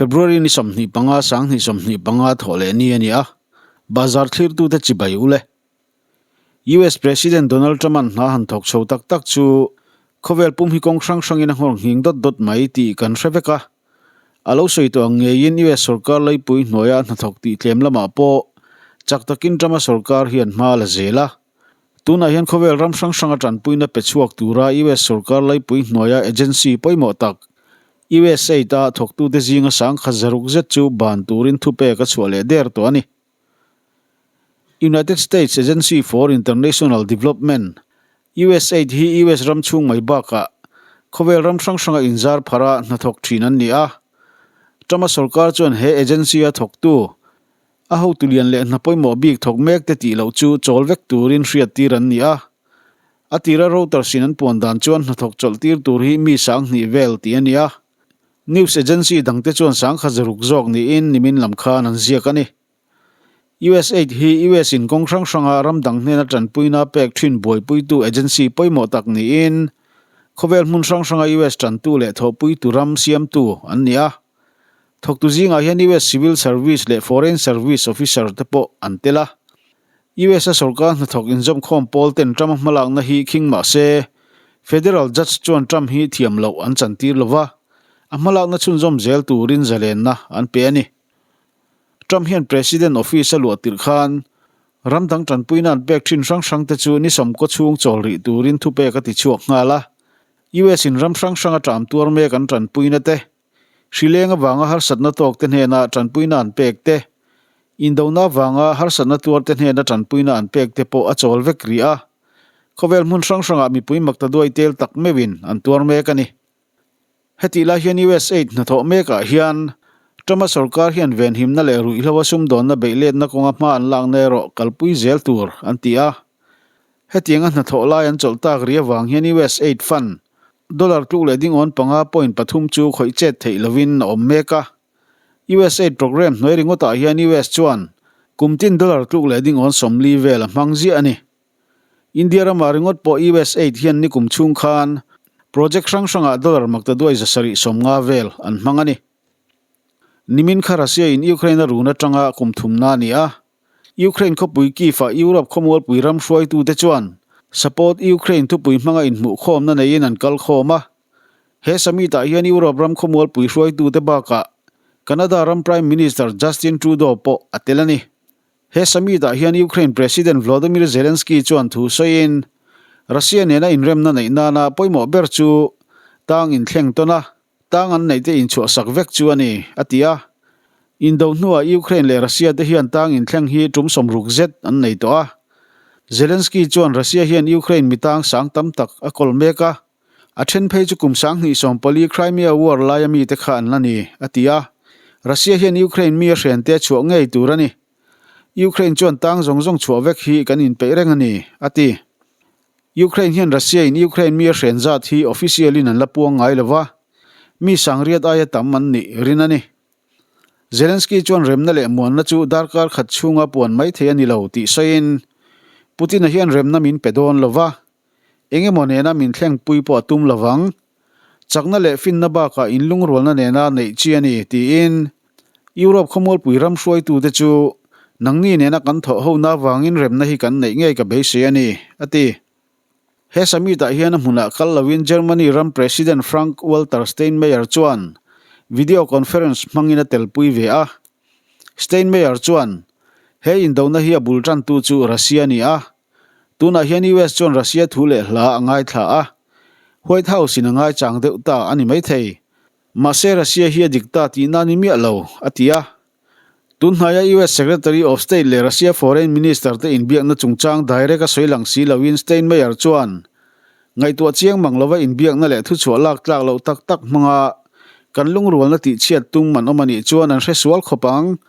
February ni 25 2025 thawh leh ni a ni a, bazar thlirtute chibai ule. US President Donald Trump-a'n hna han thawk chho tak tak chu khawvel pum hi kawng hrang hrangin a nghawr nghing dawt dawt mai tih kan hre vek a. A lo sawi tawh ang ngeiin US sorkar laipui hnuaia hnathawk tih tlem lamah pawh chak takin Trump-a sorkar hian hma a la zel a. Tunah hian khawvel ram hrang hranga tanpuina pe chhuak tura US sorkar laipui hnuaia agency pawimawh tak USAID-a thawktute zinga sangkhat zaruk zet chu ban turin thupek a chhuah leh der tawh a ni. United States Agency for International Development, USAID, hi US ram chhung mai bakah khawvel ram hrang hranga inzar phara hnathawk thin an ni a. Trump-a sorkar chuan he agency-a thawktu A hotu lian leh hna pawimawh bik thawk mek te tih loh chu chawl vek turin hriattir an ni a. A tira Reuters in an puan dan chuan hnathawk chawlh tir tur hi mi 2000 vel tih a ni a. News agency dangte chuan sangkhat zaruk zawk niin nimin lam khan an ziak a ni. USAID hi US in kawng hrang hranga ram dang hnena tanpuina pek thin buaipuitu agency pawimawh tak niin khawvel hmun hrang hranga US tantu leh thawhpuitu ram siamtu an ni a. Thawktu zingah hian US Civil Service leh Foreign Service Officer te pawh an tel a. US a sorkar hnathawk inzawmkhawm pawl ten Trump-a hmalakna hi khing mah se, Federal Judge chuan Trump hi thiam loh an chantir lo va, a hmalakna chhunzawm zel turin zalenna an pe a ni. Trump hian President Office a luah tirh khan ram dang tanpuina an pek thin hrang hrang te chu ni sawmkaw chhung chawl rih turin thupek a ti chhuak nghal a. US in ram hrang hranga ṭam tuar mek an tanpuina te Hrileng avanga harsatna tawkte hnena tanpuina an pek te, indona avanga harsatna tuarte hnena tanpuina an pek te pawh a chawl vek rih a. Khawvel hmun hrang hrangah mipui makta duai tel tak meuhin an tuar mek a ni. Hetih lai hian USAID hnathawh mekah hian Trump-a sorkar hian venhimna leh ruihhlo a sumdawnna beihletna kawnga hma an lakna erawh kalpui zel tur an ti a. Hetianga hnathawh lai an chawlh tak ri avang hian USAID fund dollar tluk leh dingawn 5.3 chu khawih chet theih lovin a awm mek a. USAID program hnuai ringawtah hian US chuan kum tin dollar tluk leh dingawn 40 vel a hmang ziah a ni. India ramah ringawt pawh USAID hian nikum chhung khan project hrang hrangah dollar maktaduai 750 vel an hmang a ni. Nimin kha Russia in Ukraine a run atanga kum thumna a ni a. Ukraine khawpui Kyiv-ah Europe khawmualpui ram hruaitute chuan Support Ukraine thupui hmanga inhmuhkhawmna neiin an kal khawm a. He summit-ah hian Europe ram khawmualpui hruaitute bakah Canada ram Prime Minister Justin Trudeau pawh a tel a ni. He summit-ah hian Ukraine President Volodymyr Zelensky chuan thu sawiin, Russia nena inremna neih nana pawimawh ber chu tang inthleng tawn a, Tang an neihte inchhuahsak vek chu a ni, a ti a. Indo hnuah Ukraine leh Russia te hian tang inthleng hi tum 60 zet an nei tawh a. Zelensky chuan Russia hian Ukraine mi tang sang tam tak a kawl mek a, a then phei chu kum 2014 Crimea War laia mite kha an la ni, a ti a. Russia hian Ukraine mi a hrente a chhuah ngei tur a ni. Ukraine chuan tang zawng zawng chhuah vek hi kan inpeih reng a ni, a ti. Ukraine hian Russia in Ukraine mi a hren zat hi official in an la puang ngai lo va, mi sangriat aia tam an nih rin a ni. Zelensky chuan remna leh muanna chu darkar khat chhunga puan mai thei a ni lo tih sawiin, Putin-a hian remna min pe dawn lo va, eng emaw nena min thlengpui pawh a tum lo vang. Chakna leh finna bakah inlungrualna nena neih chi a ni tiin Europe khawmualpui ram hruaitute chu nangni nena kan thawh hona avangin remna hi kan neih ngei ka beisei a ni, a ti. He summit-ah hian a hmunah kal loin Germany ram President Frank-Walter Steinmeier chuan video conference hmangin a telpui ve a. Steinmeier chuan, He indona hi a bul tantu chu Russia a ni a. Tunah hian US chuan Russia thu leh hla a ngaithla a. White House-in a ngaichang deuh ta a ni maithei. Mahse Russia hi a dik ta tihna a ni miah lo, a ti a. Tunhnaia US Secretary of State leh Russia Foreign Minister te inbiakna chungchang direct a sawi lang si loin Steinmeier chuan ngaihtuah chiang mang lova inbiakna leh thuchhuah lak tlak loh tak tak hmanga kan lungrualna tihchhiat tum an awm a nih chuan an hre sual khawp ang.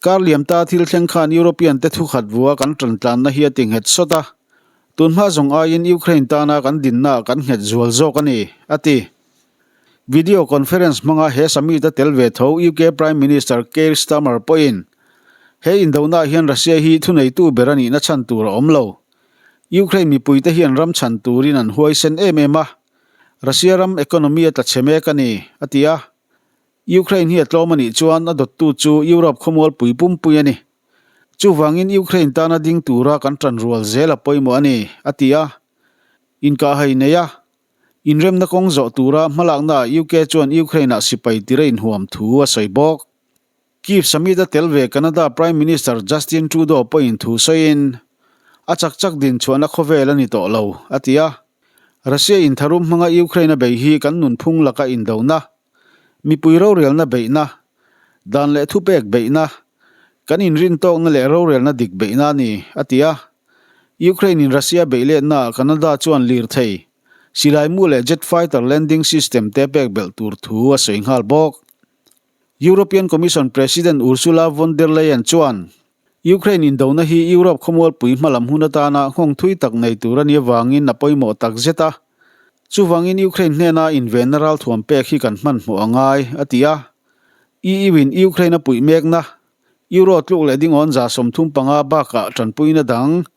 Kar liam ta thil thleng khan European te thukhat vua kan tantlanna hi a ti nghet sawt a. Tunhma zawng aiin Ukraine tana kan dinnaah kan nghet zual zawk a ni, a ti. Video conference hmanga he summit a tel ve tho UK Prime Minister Keir Starmer pawhin he indonaah hian Russia hi thuneitu ber a nihna chhan tur a awm lo. Ukraine mipuite hian ram chhan turin an huaisen em em a, Russia ram economy a tla chhe mek a ni, a ti a. Ukraine hi a tlawm a nih chuan a dawttu chu Europe khawmualpui pumpui a ni. Chuvangin Ukraine tana ding tura kan tan rual zel a pawimawh a ni, a ti a. Inkahhai nei a, inremna kawng zawh tura hmalaknaah UK chuan Ukraine-ah sipai tira inhuam thu a sawi bawk. Kyiv summit-a tel ve Canada Prime Minister Justin Trudeau pawhin thu sawiin, A chak chak din chhuahna khawvel a ni tawh lo, a ti a. Russia in tharum hmanga Ukraine a bei hi kan nunphung laka indona, mipui rorelna beihna, dan leh thupek beihna, kan inrintawkna leh rorelna dik beihna a ni, a ti a. Ukraine in Russia beih letnaah Canada chuan lirthei, silaimu leh jet fighter landing system te pek belh tur thu a sawi nghal bawk. European Commission President Ursula von der Leyen chuan Ukraine indona hi Europe khawmualpui hmalam hun atana nghawng thui tak nei tur a nih avangin a pawimawh tak zet a. Chuvangin Ukraine hnena invenna ralthuam pek hi kan hmanhmawh a ngai, a ti a. EU-in Ukraine a puih mekna, Euro tluk leh dingawn 35 bakah tanpuina dang,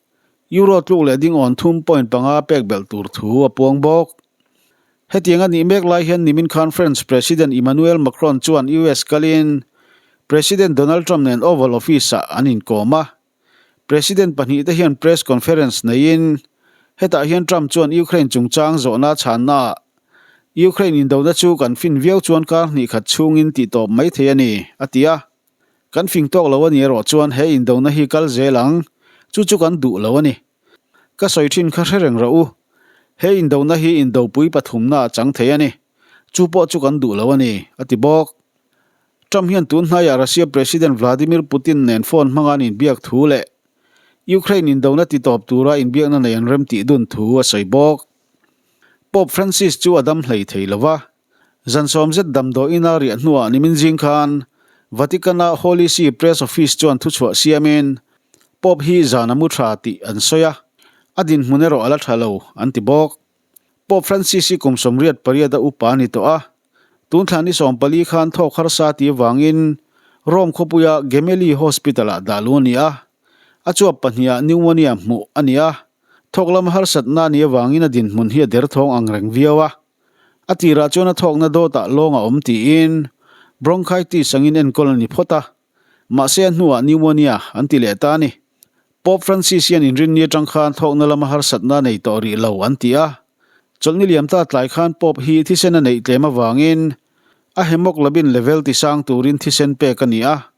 Euro tluk leh dingawn thum point panga pek belh tur thu a puang bawk. Hetiang a nih mek lai hian nimin khan French President Emmanuel Macron chuan US kalin President Donald Trump nen Oval Office-ah an inkawm a. President pahnihte hian press conference neiin hetah hian Trump chuan Ukraine chungchang zawhna chhannaah Ukraine indona chu kan fin viau chuan kar hnih khat chhungin tihtawp mai thei a ni, a ti a. Kan fing tawk lo a nih erawh chuan he indona hi kal zel ang, chu chu kan duh lo a ni. Ka sawi thin kha hre reng rawh u. He indona hi indopui pathumna a chang thei a ni. Chu pawh chu kan duh lo a ni, a ti bawk. Trump hian tun hnaiah Russia President Vladimir Putin nen phone hmanga an inbiak thu leh Ukraine indona titawp tura inbiakna nei an remtih dun thu a sawi bawk. Pope Francis chu a dam hlei thei lo va. Zan sawm zet damdawiin a riah hnuah nimin zing khan Vatican-a Holy See Press Office chuan thuchhuah siamin Pope hi zan a mu tha tih an sawi a, a dinhmun erawh a la tha lo an ti bawk. Pope Francis hi kum 88 a upa a ni tawh a, tun thla ni 14 khan thawk harsa tih avangin Rome khawpuia Gemelli Hospital-ah dah lu a ni a, a chuap pahnihah pneumonia hmuh a ni a, thawk lama harsatna a nih avangin a dinhmun hi a derthawng ang reng viau a. A tirah chuan a thawkna dawtah lawng a awm tiin bronchitis angin enkawl a ni phawt a, mahse a hnuah pneumonia an ti leh ta a ni. Pope Francis hian inrinni atang khan thawkna lama harsatna a nei tawh rih lo an ti a. Chawlhni liam ta tlai khan Pope hi thisen a neih tlem avangin a hemoglobin level tisang turin thisen pek a ni a.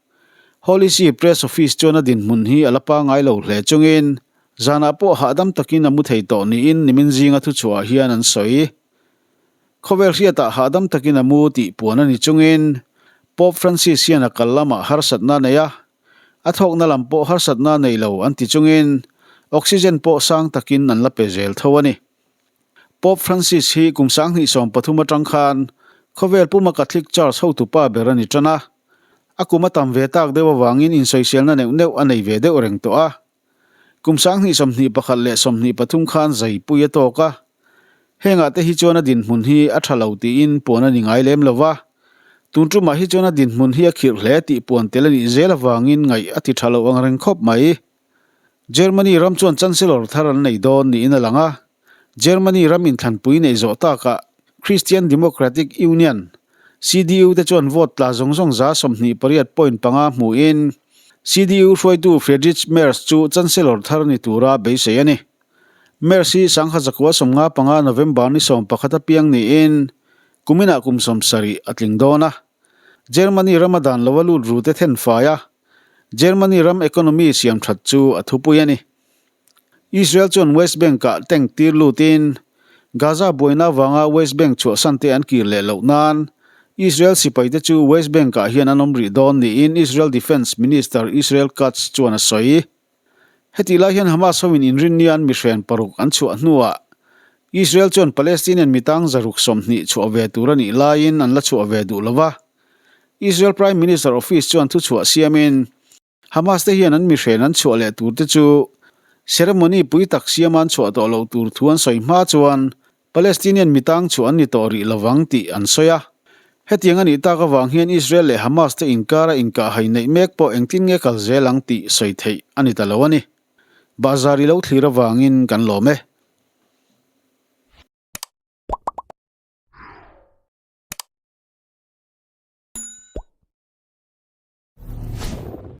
Holy See Press Office chuan a dinhmun hi a la pangai lo hle chungin Zanah pawh hahdam takin a mu thei tawh niin nimin zinga thuchhuahah hian an sawi. Khawvel hriatah hahdam takin a mu tih puan a ni chungin Pope Francis hian a kal lamah harsatna a nei a, a thawkna lam pawh harsatna a nei lo an ti chungin oxygen pawh sang takin an la pe zel tho a ni. Pope Francis hi kum 2013 atang khan khawvel puma Catholic Church hotupa ber a ni tan a, a kum a tam ve tak deuh avangin insawiselna neuh neuh a nei ve deuh reng tawh a. Kum 2021 leh 23 khan zaipui a tawk a, hengah te hi chuan a dinhmun hi a tha lo tiin puan a ni ngai lem lo va, tun tumah hi chuan a dinhmun hi a khirh hle tih puan tel a nih zel avangin ngaih a ti tha lo ang reng khawp mai. Germany ram chuan Chancellor thar an nei dawn niin a lang a, Germany ram inthlanpui neih zawh takah Christian Democratic Union, CDU, te chuan vote tla zawng zawng 28.5 hmuhin CDU hruaitu Friedrich Merz chu Chancellor thar ni tura beisei a ni. Merz hi 1995 November ni 11 apiang niin kuminah kum 70 a tling dawn a. Germany rama dan lova lut rute thenfai a, Germany ram economy siamthat chu a thupui a ni. Israel chuan West Bank-ah tank tir lutin Gaza buaina avanga West Bank chhuahsan te an kir leh loh nan Israel sipaite chu West Bank-ah hian an awm rih dawn niin Israel Defence Minister Israel Katz chuan a sawi. Hetih lai hian Hamas hoin inrinnia an mihren paruk an chhuah hnuah Israel chuan Palestinian mitang 120 chhuah ve tur a nih laiin an la chhuah ve duh lo va. Israel Prime Minister Office chuan thuchhuah siamin Hamas te hian an mihren an chhuah leh tur te chu ceremony pui tak siama an chhuah tawh loh tur thu an sawi hma chuan Palestinian mitang chhuah an ni tawh rih lovang tih an sawi a. Hetiang a nih tak avang hian Israel leh Hamas te inkara inkahhai neih mek pawh engtin nge kal zel ang tih sawi theih a ni ta lo a ni. Bahzar i lo thlir avangin kan lawm e.